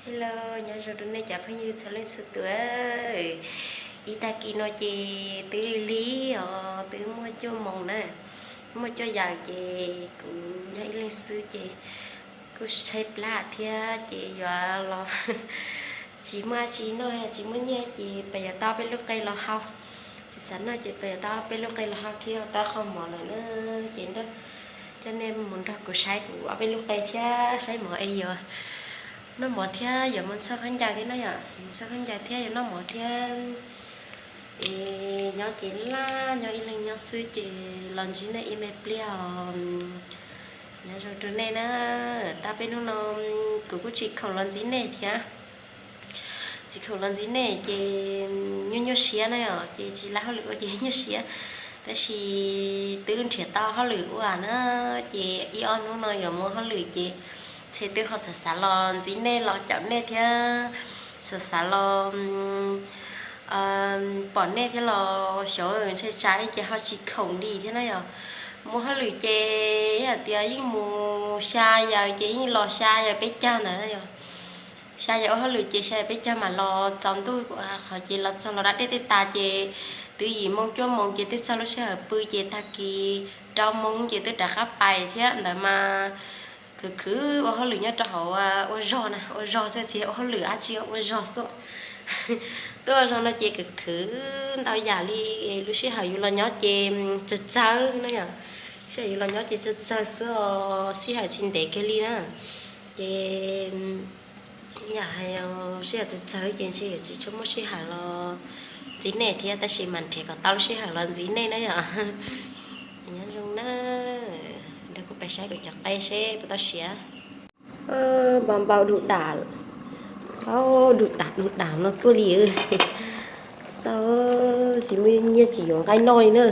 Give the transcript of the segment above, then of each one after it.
Hello, nyob zoo rau nej cov phooj ywg txhua leej txhua tus. Ib tag kis no ces twb lig lig os, twb muaj cuaj moos na, muaj cuaj yawm ces kuv nyob ib leeg xwb ces kuj tshaib plab thiab ces yuav los tsis muaj dab tsi noj, tsis muaj nyiaj ces peb yuav tau peb lub qe los hau. Tsis xav noj ces peb yuav tau peb lub qe los hau thiab tau qhov mov lawm na. Ces coj nej mus nrog kuv saib kuv ob peb lub qe thiab saib mov es yuav noj mov thiab yuav mus txog khaub ncaws thiab na yom, mus txog khaub ncaws thiab yuav noj mov thiab. Es nyob ces laj nyob ib leeg nyob xwb ces los ntsib nej ib me pliag os. Nyob zoo rau nej na. Tau peb hnub no kuv kuj tsis khoom los ntsib nej thiab. Tsis khoom los ntsib nej ces nyuaj nyuaj siab na yom, ces tsis lab hauj lwm ua ces nyuaj siab. Tab sis twb nrhiav tau hauj lwm ua na, ces ib ob hnub no yuav muaj hauj lwm ces ntshe twb ho xav xav los ntsib nej los caum nej thiab, xav xav los pom nej thiab los xyov ntshai tsam ces ho tsis khoom li thiab na yom. Muaj hauj lwm ces yam tias yeej mus xya yawm ces yeej los xya yawm peb caug ntawd na yom. Xya yawm ua hauj lwm ces xya yawm peb caug mam los tsaus ntuj, qhov ces los txog los da dej tej tas ces twb yim moo cuaj moo ces twb txog lub sij hawm pw ces tag kis rau moo ces twb rov qab pais thiab ntawd mas khwv khwv ua hauj lwm nyob rau hauv ua zog na, ua zog xwb tsis ua hauj lwm dab tsi ua zog xwb. Tuaj ua zog no ces khwv khwv ntau yam li lub sij hawm yus los nyob ces tsawg tsawg na yom. Sij hawm yus los nyob ces tsawg tsawg xwb os, sij hawm tsis ntev kiag li na. Ces yam hais sij hawm tsawg tsawg ces ntshe yuav tsis tshua muaj sij hawm los ntsib nej thiab tab sis mam nrhiav kom tau lub sij hawm los ntsib nej na yom. Nyob zoo na, nrog kuv pais saib kuv cov qe seb puas tau siav. Npau npau du dam, npau du dam du dam no tuaj li. Xav tsis muaj nyiaj tsis yuav nqaij noj li na,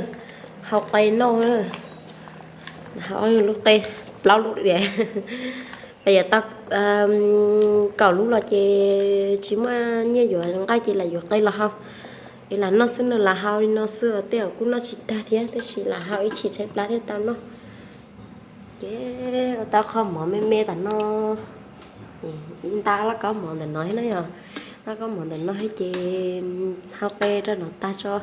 hau qe noj na. Hau lub qe plaub lub diam, peb yuav tau kaum lub los ces tsis muaj nyiaj yuav nqaij ces lam yuav qe los hau. Es lam noj xwb no lam hau li no xwb os, tej zaum kuj noj tsis tag thiab tab sis lam hau ib chim tshaib plab thiaj tau noj. Ces ua tau qho mov me me tom no, ib nta laj kaub mov ntawm no thiab na yom. Laj kaub mov ntawm no thiab ces hau qe rau no tag tso,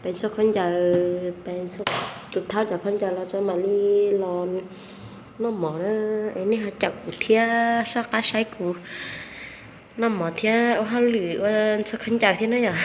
peb ntxhua khaub ncaws, peb ntxhua tus thaub cov khaub ncaws los tso mam li los noj mov na. Es nej ho caum kuv thiab soj qab saib kuv noj mov thiab ua hauj lwm ua ntxhua khaub ncaws thiab na yom.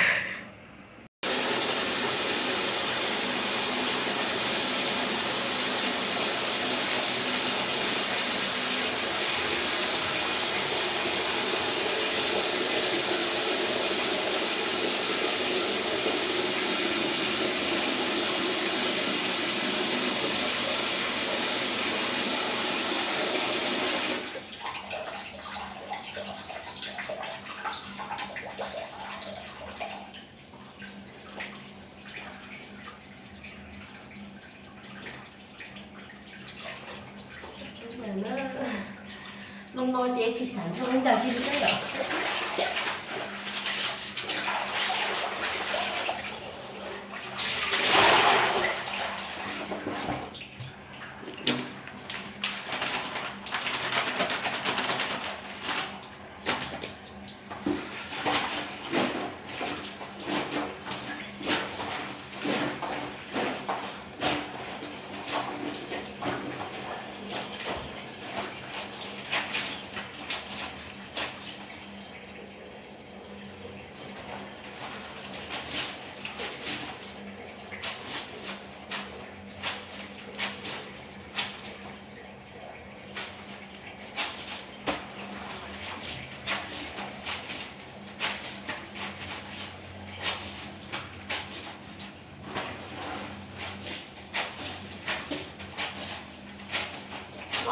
Lub no ces tsis xav ntxhua khaub ncaws kiag li thiab yom.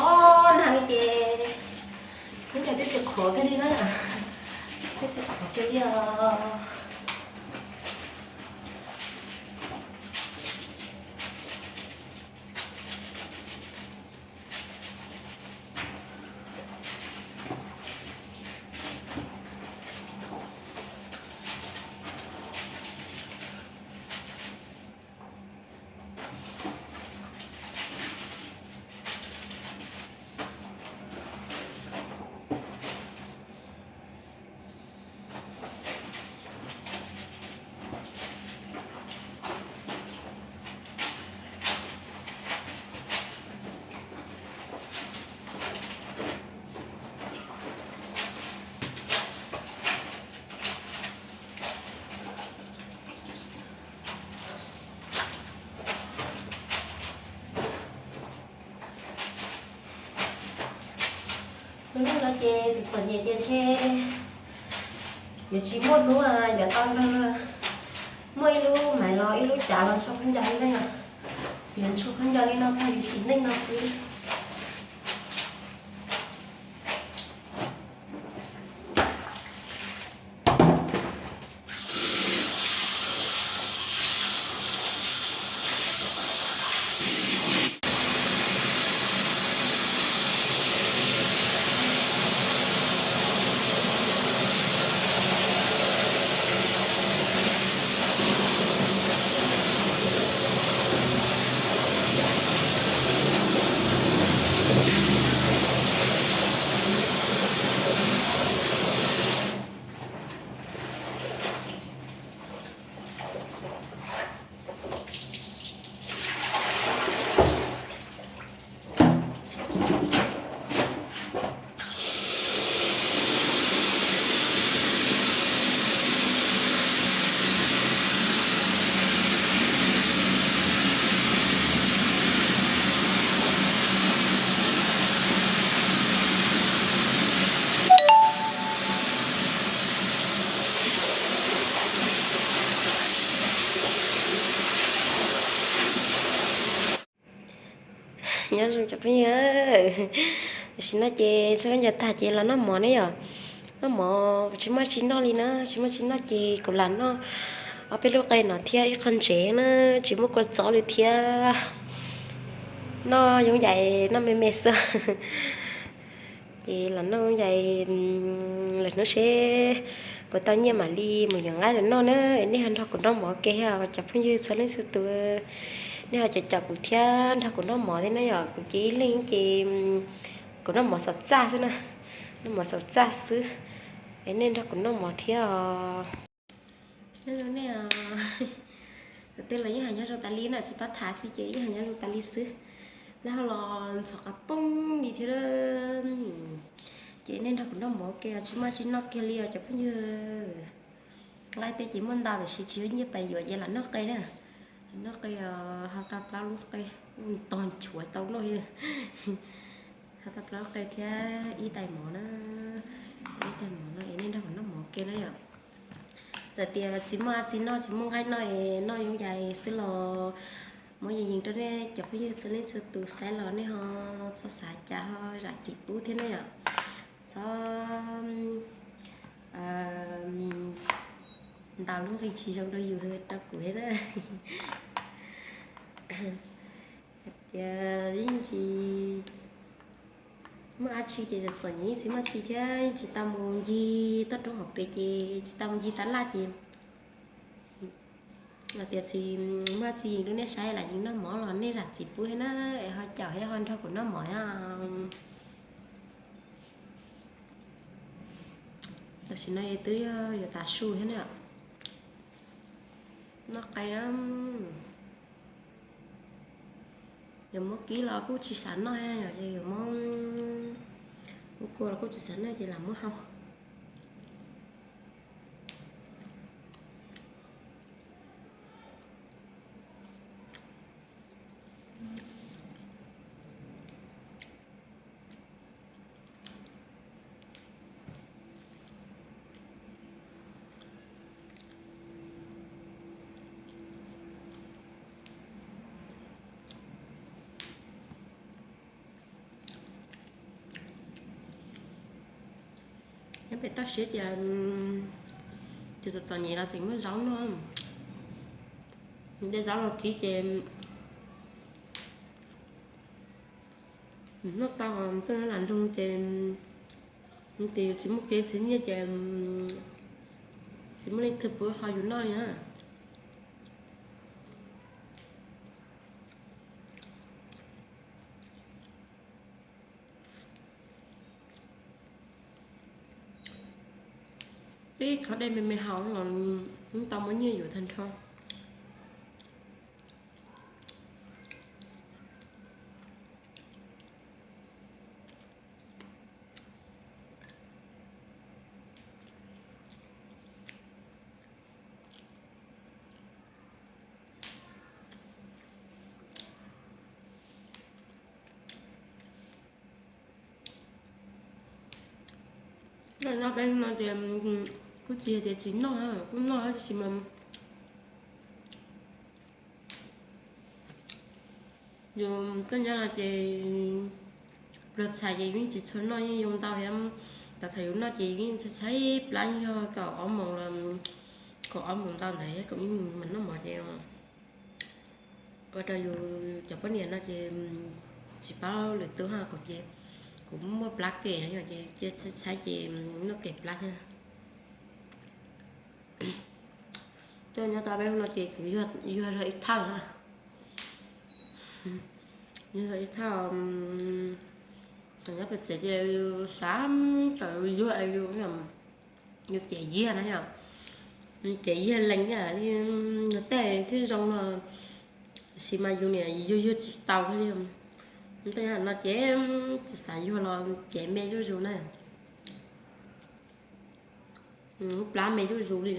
Ob nag li ces khaub ncaws twb tsis qhuav kiag li na, twb tsis qhuav kiag li os. Lub neej no ces txom txom nyem ces ntshe yuav tsis muaj hnub yuav tau nrog luag muaj ib lub maiv los ib lub cav los tso khaub ncaws li na yom. Yuav tso khaub ncaws li no tag yus sim neej no xwb. Nyob zoo cov phooj ywg, tam sim no ces tso khaub ncaws tag ces los noj mov ne yom. Noj mov kuv tsis muaj tsi noj li na, tsis muaj tsi noj ces kuv lam noj ob peb lub qe no thiab ib qho ntsev na, tsis muaj kua txob li thiab. Noj yoov yais noj me me xwb. Ces los noj yoov yais lwm hnub seb puas tau nyiaj mam li mus yuav nqaij los noj na. Es nej ho nrog kuv noj mov ua ke thiab cov phooj ywg txhua leej txhua tus, nej ho caum caum kuv thiab nrog kuv noj mov thiab na yom. Kuv ces ib leeg ces kuv noj mov xov txaj xwb na, noj mov xov txaj xwb. Es nej nrog kuv noj mov thiab os. Nyob zoo nej os. Tus twg los yeej hais nyob zoo tas li na, tsis pab tham txiv ces yeej hais nyob zoo tas li xwb. Lawv ho los ntxhov qas poob li thiab. Ces nej nrog kuv noj mov ua ke, tsis muaj tsi noj kiag li os cov phooj ywg. Nqaij tej ces muaj ntau tiam sis tsis muaj nyiaj pais yuav ces lam noj qe na. Noj qe, ho tau plaub lub qe, tog nchuav tau noj. Ho tau plaub lub qe thiab ib tais mov na. Ib tais mov no es nej nrog kuv noj mov ua ke na yom. Txawm tias tsis muaj txiv noj, tsis muaj nqaij noj es noj yoov yais xwb los muab yees yees rau nej cov phooj ywg txhua leej txhua tus saib los nej ho txhob xav cas ho zam txim pub thiab na yom. Txhob ntaus lub nqi tsis zoo rau yus rau kuv thiab na. Ces yeej tsis muaj dab tsi ces txom txom nyem, yeej tsis muaj txiv thiab yeej tsis tau mus ncig toj roob hauv pes ces tsis tau mus ncig tab laj ces hais tias tsis muaj txiv yees rau nej saib lam yees noj mov los nej zam txim pub thiab na, es ho caum thiab ho nrog kuv noj mov thiab. Tam sim no twb yog yuav tav su thiab na. Noj qe na. Yog muab kib los kuj tsis xav noj, yog yuav muab ua kua los kuj tsis xav noj ces lam muab hau. Nyob pem toj siab tias tus txom txom nyem los tseem muaj zaub noj. De zaub los kib ces noj tau, twb lam nrog ces tis tsis muaj kev txiv nyiaj ces tsis muaj leej twg pub qhov yus noj li na. Peb qhov dej me me haus los tau muaj nyiaj yuav tag nrho. Noj peb hnub no ces kuj tsis yog tias tsis noj, kuj noj tab sis mas yus tuaj nyob no ces pluag txhais ces yeej tsis tshua noj, yeej yoo ntau thiab. Thaum yus noj ces yeej tshaib tshaib plab, yog kaum ob moos los, kaum ob moos ntau ntawd kaum ib moos mas noj mov ces ua rau yus cov poj niam no ces tsis paub lwm tus ha, kuv ces kuv muaj plab kem no ces cia tshaib tshaib ces noj kem plab thiab. Tuaj nyob tau peb hnub no ces kuv yuag zog ib thawj, yuag zog ib thawj. Thaum nyob pem tsev ces xav kom yuag, yus cem yiag na yom, cem yiag lees li tej thiaj zoo no, tab sis mas yus niam yus yuag tsis tau li. Tej no ces tsis xav yuag los cem me zuj zus na, plab me zuj zus li.